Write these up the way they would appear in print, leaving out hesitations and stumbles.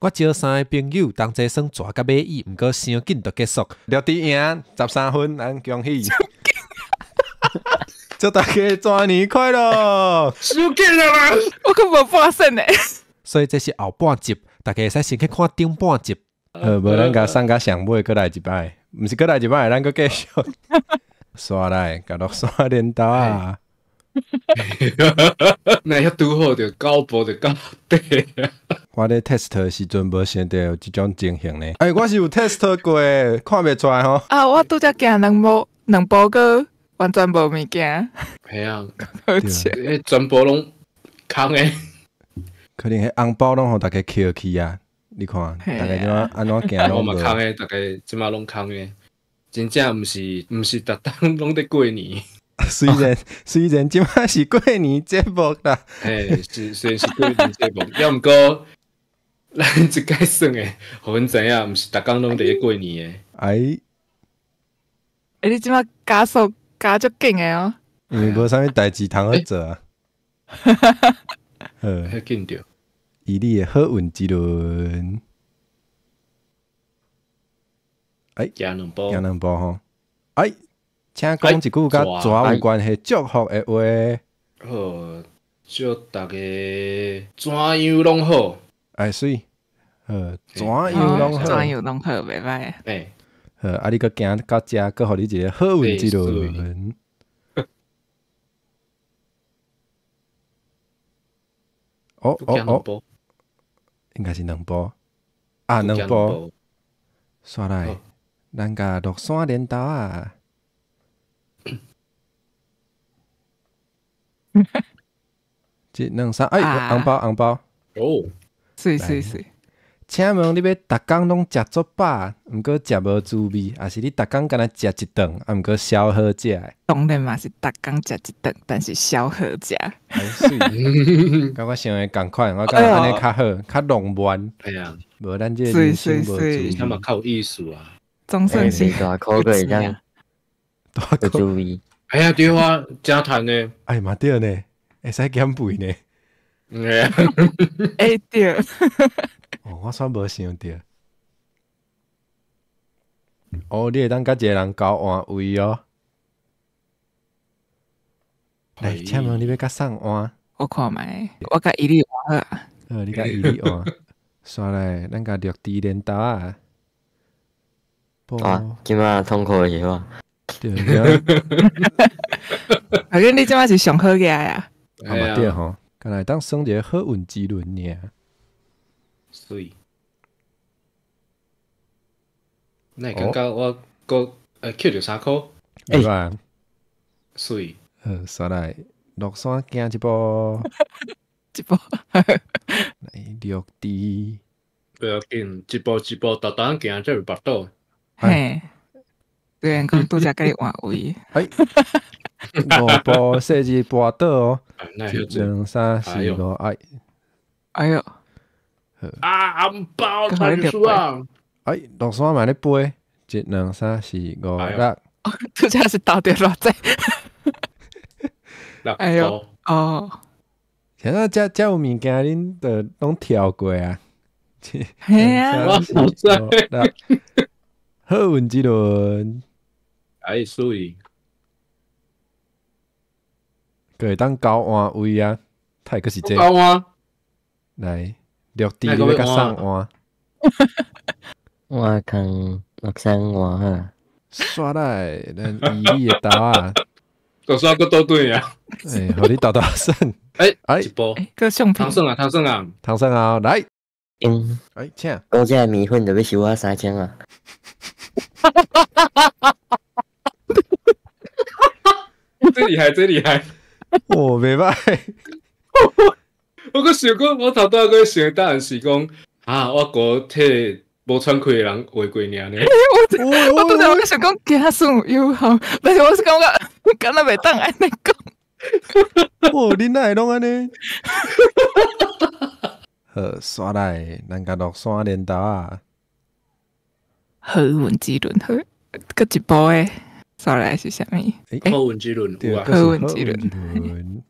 我招三个朋友同齐耍蛇佮蚂蚁，毋过伤紧就结束。廖智赢13分，咱恭喜！祝大家蛇年快乐！伤紧啊啦！我阁無半算呢。所以這是後半集，大家會使先去看頂半集。好，無咱共送甲上尾，閣來一擺，毋是閣來一擺，咱閣繼續。煞來，共落山鐮刀啊！那遐拄好就9步就到底啊！我咧 test 的時陣無想著有這種情形呢。欸，我是有 test 過，看袂出來吼。啊，我拄才行兩步，兩步閣完全無物件。嘿啊，好笑。彼全部攏空的。可能彼紅包攏予大家抾去啊！你看，大家怎按怎行攏無。我嘛空的，大家這馬攏空的，真正毋是逐冬攏咧過年。雖然這馬是過年節目啦，嘿，是雖然是過年節目，猶毋過咱這擺算的，予阮知影，毋是逐工攏佇咧過年的。哎，欸，你這馬加速加足緊的哦。因為無啥物代誌通好做啊。好，彼緊著。以你的好運之輪，哎，行兩步，行兩步吼，哎。請講一句佮蛇有關係祝福的話。好，祝大家怎樣攏好。哎，媠，好，怎樣攏好，怎樣攏好，袂歹。欸，好，啊，你閣行到遮，閣予你一個好運之輪。哦哦哦，應該是兩步。啊，兩步。煞來，咱共落山鐮刀啊！一兩三，哎，紅包紅包。哦，媠媠媠。請問你欲逐工攏食足飽，毋過食無滋味，抑是你逐工干焦食一頓，啊毋過消好食的？當然嘛是逐工食一頓，但是消好食。哎媠，佮我想的仝款，我感覺按呢較好，較浪漫。哎呀，無咱這個人生無滋味。那嘛較有意思啊。總算是大箍閣會當有滋味。哎呀，對啊，誠趁呢。哎嘛對呢，會使減肥呢。欸對。哦，我煞無想著。哦，你會當佮一個人交換位哦。來，請問你欲佮誰換？我看覓，我佮伊麗換好。好，你佮伊麗換。煞來，咱共綠地鐮刀啊。啊，這馬痛苦的是我。對對。反正你這馬是上好額啊。啊嘛對吼，敢若會當耍一個好運之輪爾。媠。哪會感覺我閣抾著3箍？欸。媠。好，煞來落山行一步。一步。來綠地。不要緊，一步一步逐逐行，才會跋倒。嘿。雖然講拄才共你換位。哎。五步細字跋倒哦。一兩三四五，哎。哎喲。啊，紅包太輸啊！哎，落山嘛咧飛，一兩三四五六。拄才是投著偌濟？哎喲，哦。現在遮遮有物件，恁著攏跳過啊！嘿啊！我無知。好運之輪。哎，媠。閣會當交換位啊！太閣是這。交換。來，綠地你欲共誰換？我共落山換好。煞來，咱伊你的刀啊！落山閣倒轉啊！欸，予你沓沓耍。欸，哎，一步。閣上通耍啊，通耍啊，通耍啊，來。嗯。哎，請。講這個麵粉就欲收我3000啊！這厲害，這厲害！哦，袂歹。我閣想講，我頭拄仔閣想的答案是講，啊，我閣替無喘氣的人畫過爾呢。我拄才我想講，驚算有效，但是我是感覺敢若袂當按呢講。哦，恁哪會攏按呢？好，煞來，咱共落山鐮刀啊！好運之輪，好，閣一步的，煞來是啥物？好運之輪有啊，好運之輪。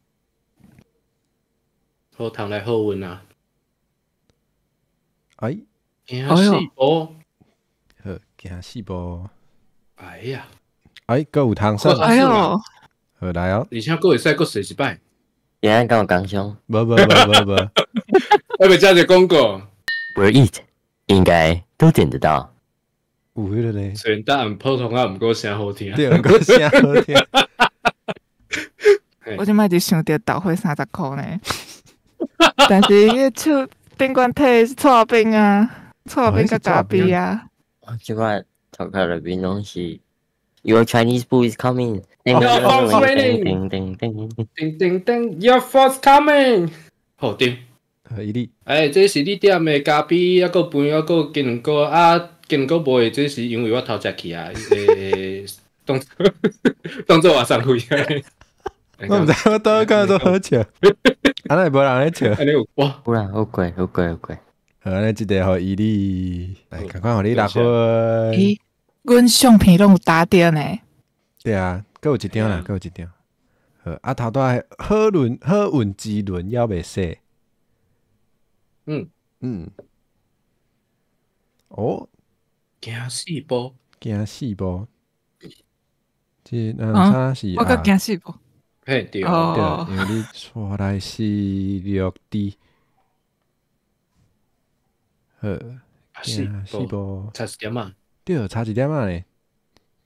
好通來好運啊！哎，行四步，好，行四步。哎呀，哎，閣有通耍。哎喲，好來哦，而且閣會使閣踅一擺。今仔敢有工傷？無無無無無，我欲加一個廣告。 Where eat 應該都點得到。有彼個咧，雖然答案普通話，毋過聲好聽。對，毋過聲好聽。我這擺就想著豆花30箍呢，但是彼個手頂懸提的是剉冰啊，剉冰佮咖啡啊。這擺頭殼內面攏是 Your Chinese food is coming。 Your phone's ringing。叮叮叮叮叮，Your phone's coming。好對。伊你。哎，這是你點的咖啡，抑閣飯，抑閣雞卵糕啊，雞卵糕無的，這是因為我偷食去啊，當當做外送費。我毋知我倒講做好笑，按呢無人咧笑。按呢有哇，有啦，好過，好過，好過。好，按呢這個予伊你，來，趕快予你6分。咦，阮相片攏有打著呢。對啊，閣有一張啦，閣有一張。好，啊頭拄仔好運好運之輪猶未洗。嗯嗯。哦，行四步，行四步。這兩啥是？我閣行四步。嘿，對，對，因為你出來是綠地，好，行四步，差一點仔，對，差一點仔呢，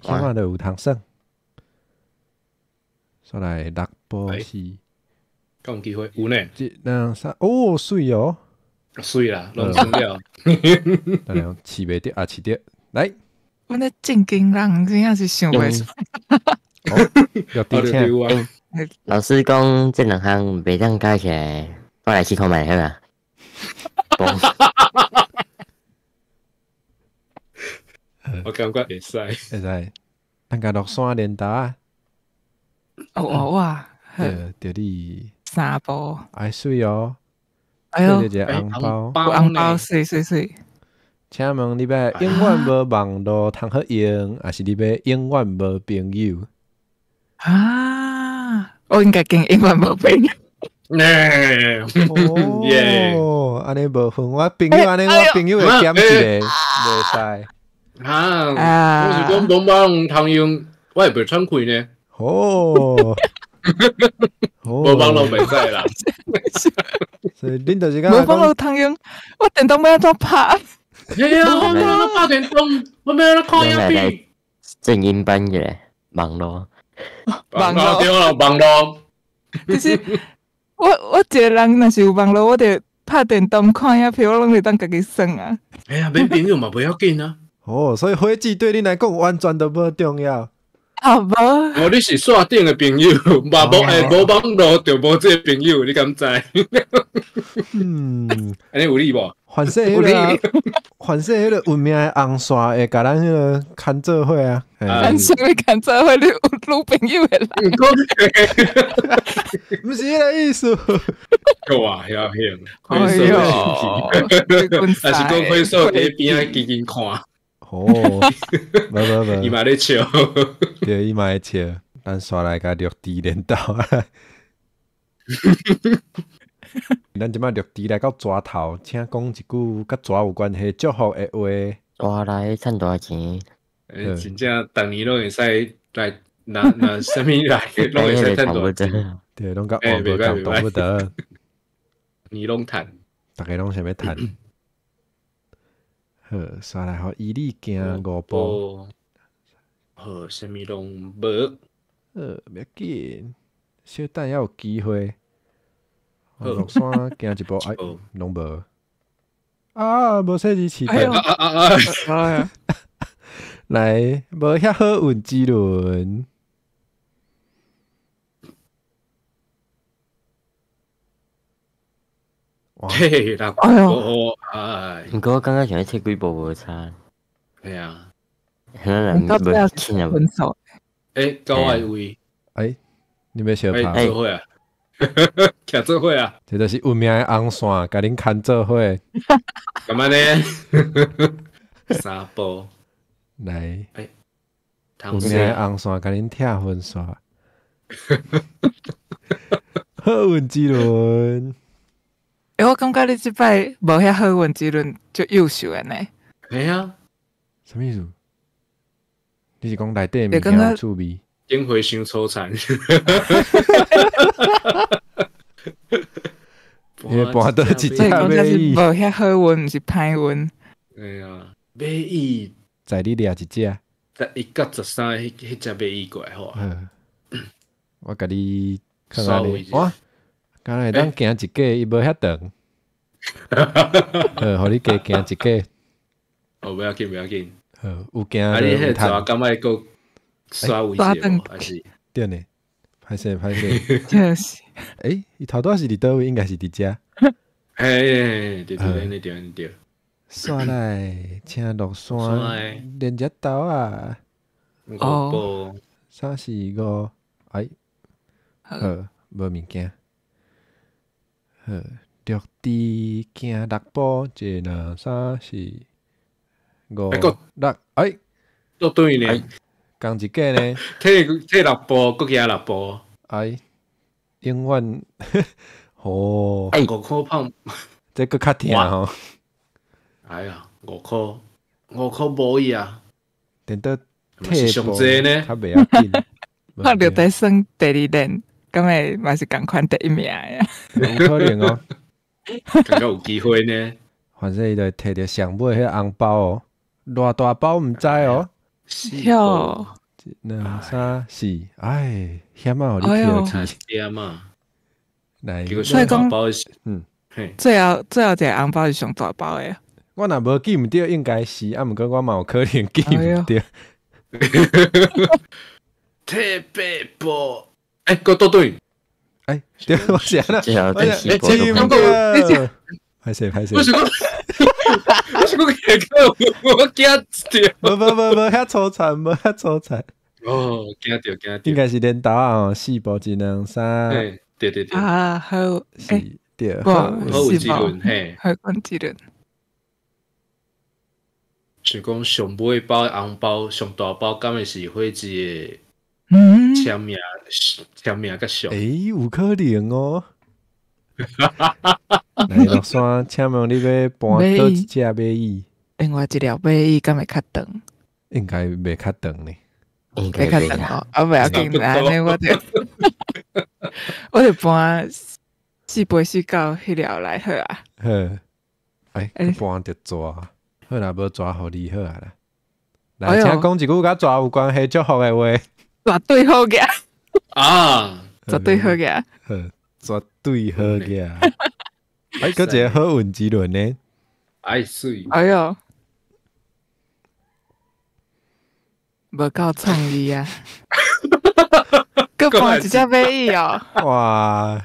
起碼就有通耍。煞來6步是，敢有機會？有呢。這兩三，哦，媠哦，媠啦，攏算了。等下飼袂著啊，飼著，來。阮咧正經人真正是想袂出。綠地請。老師講這兩項袂當加起來，我來試看覓好啊。我感覺會使，會使。咱共落山連搭啊。哦哦哇！對，著你三步。哎媠哦。哎喲，一個紅包，紅包，媠媠媠。請問你欲永遠無網路通好用，抑是你欲永遠無朋友？啊！我應該揀永遠無朋友。哦，按呢無分，我朋友按呢，我朋友會減一個，袂使。啊！我是講無網通用，我會袂喘氣呢。哦，無網路袂使啦。所以恁就是講無網路通用，我電動欲按怎拍？哎呀，我欲按怎拍電動，我欲按怎看影片。正音班嘅網路。網路對啦，網路。其實我一個人若是有網路，我就拍電動、看影片，我攏會當家己耍啊。哎呀，免朋友嘛，袂要緊啊。哦，所以火機對恁來講完全都無重要。啊無。哦，你是線頂的朋友，嘛無欸無網路就無這個朋友，你敢知？嗯，按呢有理無？反正彼個，反正彼個運命的紅線會共咱彼個牽做伙啊。咱啥物牽做伙？你有女朋友的人？毋是彼個意思。哇，遐险，哎喲，还是講火嫂佇邊仔緊緊看。哦，無無無，伊嘛咧笑，對，伊嘛咧笑。咱煞來共綠地連鬥啊！咱這擺綠地來到蛇頭，請講一句佮蛇有關係祝福的話。蛇來趁大錢。欸，真正逐年攏會使來，若若啥物來，攏會使趁大錢。對，攏佮王無共動不得。年攏趁，逐家攏想欲趁。好，煞來予伊你行5步。好，啥物攏無。好，袂要緊，小等猶有機會。落山行一步，哎，攏無。啊，無說字飼著。啊啊啊！來，無遐好運之輪。嘿，啦，哦，哎，毋過我感覺像咧切幾步無差。係啊。可能無輕啊。分手。欸，九愛位。欸，你欲相拍？做伙啊！徛做伙啊！這就是運命的紅線，共恁牽做伙。幹嘛呢？3步。來。欸，運命的紅線，共恁拆分線。好運之輪。欸，我感覺你這擺無遐好運之輪足優秀的呢。嘿啊，啥物意思？你是講內底的物件有趣味？頂回傷粗殘。伊搬倒一隻所以講這是馬無遐好運，毋是歹運。哎呀，馬椅在你掠一隻。 11佮13，彼隻馬椅過來好啊。我共你看下你，哇，敢若會當行一格，伊無遐長。好，予你加行一格。哦，不要緊，不要緊。好，有行。啊，你彼個蛇敢愛閣刷位置無？還是？對呢，歹勢歹勢。就是。欸，伊頭拄仔是佇佗位？應該是佇遮。嘿，對對對，對對。煞來，請落山，連只豆啊。哦。3、4、5，哎，好，無物件。好，陸地行6步，1、2、3、4、5、6，哎，都對呢，仝一個呢，退6步，閣行6步，哎，永遠，哦，5箍胖，這閣較疼吼。哎呀，5箍，5箍無伊啊，等到退上濟呢，較袂要緊。我著在算第二輪，敢會嘛是仝款第一名呀？有可能哦，感覺有機會呢。反正伊就摕著上尾彼紅包哦，偌大包毋知哦。喲， 1、2、3、4，哎，險啊！予你捡落去。險啊！來，所以講，最後一個紅包是上大包的。我若無記毋著，應該是，啊，毋過我嘛有可能記毋著。退八步，欸，閣倒轉。欸，對，我是按怎？欸，記毋著。歹勢歹勢。我是講，我是講，我驚著。無無無無遐粗殘，無遐粗殘。哦，驚著驚著。應該是連豆仔吼，4步1、2、3。對對對。啊，好，是，對，好運之輪，嘿，好運之輪。想講上尾包紅包上大包，敢會是火子的簽名簽名較俗？欸，有可能哦。來落山，請問你欲搬佗一隻馬椅？另外一粒馬椅敢會較長？應該袂較長呢。袂較長哦，啊，袂要緊，按呢我就搬4倍4九彼粒來好啊。好，欸，搬著蛇。好啦，無蛇予你好啊啦。來，請講一句佮蛇有關係祝福的話。絕對好額啊！絕對好額。好，絕對好額。哎，閣一個好運之輪呢？哎媠。哎喲，無夠創意啊！閣搬一隻馬椅哦。哇！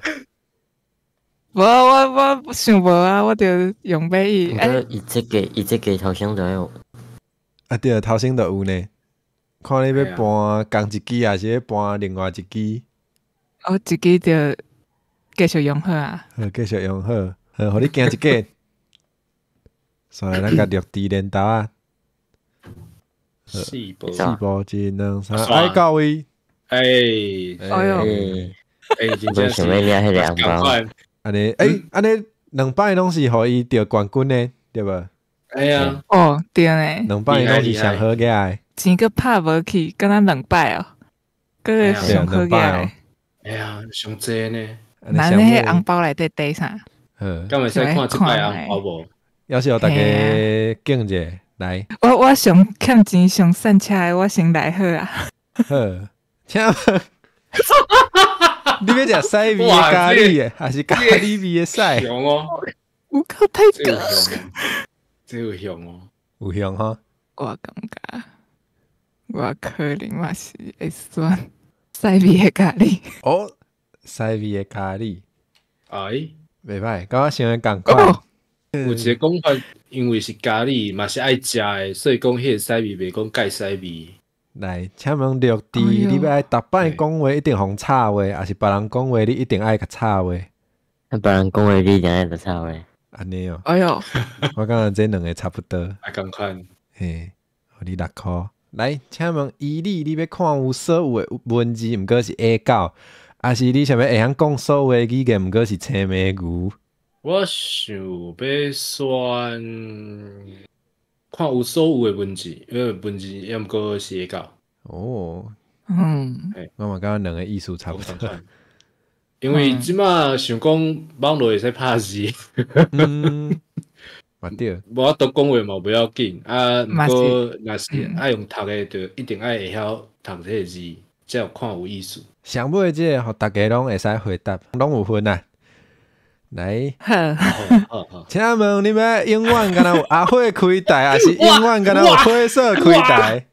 無，我想無啊，我就用馬椅。欸，伊這個頭先就有。啊對，頭先就有呢。看你欲搬仝一支，還是欲搬另外一支？哦，一支就繼續用好啊。好，繼續用好，好，予你行一格。煞來咱共綠地連豆仔。4步， 4步，1、2、3，哎，到位。哎，哎喲，哎，真正是想欲領彼個紅包。按呢，欸，按呢兩擺攏是予伊得冠軍的，對無？哎呀，哦，對呢，兩擺攏是上好額的。錢閣拍無去，敢若兩擺哦，閣上好額的。哎呀，上濟呢。那你彼紅包內底缀啥？敢會使看這擺紅包無？要是予大家敬者來。我上欠錢上散車的，我先來好啊。好，請問。你欲食屎味的咖喱的，還是咖喱味的屎？香哦，有夠太高，這有香哦，有香吼。我感覺我可能嘛是會選屎味的咖喱。哦，屎味的咖喱，哎，袂歹，佮我想的仝款。有一個講法，因為是咖喱嘛是愛食的，所以講彼個屎味袂講蓋屎味。來，請問綠地，你欲愛逐擺講話一定予插話，抑是別人講話你一定愛共插話？別人講話你一定愛共插話。按呢哦。哎喲，我感覺這兩個差不多。啊，仝款。嘿，予你6箍。來，請問伊你，你欲看有所有的文字，毋過是矮狗，抑是你想欲會曉講所有的語言，毋過是青犛牛？我想欲選看有所有的文字，因為文字抑毋過是會到。哦，我嘛感覺兩個意思差不多。因為這馬想講網路會使拍字，嘛對，無法度講話嘛袂要緊啊。毋過若是愛用讀的，就一定愛會曉讀這個字，才有看有意思。上尾這個，予逐家攏會使回答，攏有分啊。來，請問你欲永遠敢若有阿火開台，抑是永遠敢若有火色開台？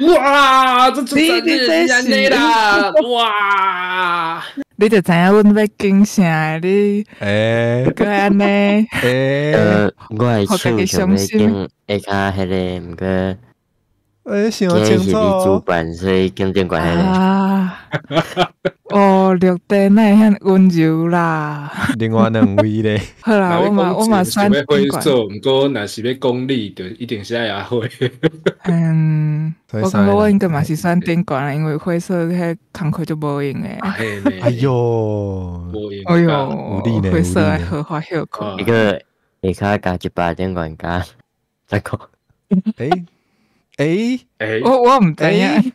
哇！這這這是按呢啦！哇！你就知影阮欲揀啥，你閣按呢？我的手想欲揀下跤彼个，毋過想清楚。是你主辦，所以揀頂懸彼个。啊！哦，綠茶哪會遐溫柔啦？另外兩位咧。好啦，我嘛選欲火色，毋過若是欲講你，就一定是愛阿火。我感覺我應該嘛是選頂懸，因為火色彼工課就無閒的。哎喲，哎喲，火色愛好好歇睏。一個下跤加100頂懸加十箍。我毋知影。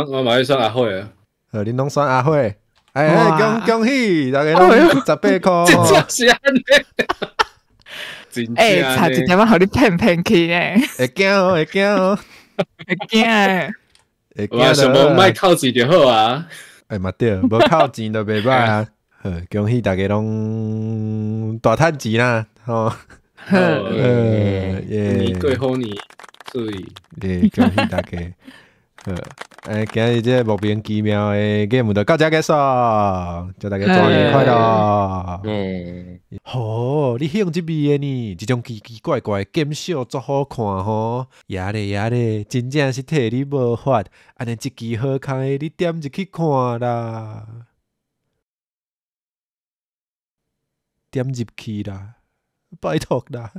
我嘛欲選阿火啊。好，恁攏選阿火，哎，恭恭喜，大家攏18箍。真正是按呢。欸，差一點仔，予你騙騙去呢。會驚哦，會驚哦，會驚。會驚。想無莫扣錢就好啊。欸嘛對，無扣錢就袂歹啊。好，恭喜大家攏大趁錢啦，吼。好，耶，年過好年，所以，耶，恭喜大家。好，欸，今日這個莫名其妙的 game 就到這結束，祝大家新年快樂。吼，你興這味的呢？這種奇奇怪怪的減少足好看吼，呀咧呀咧，真正是替你無法，按呢這支好康的，你點入去看啦，點入去啦，拜託啦。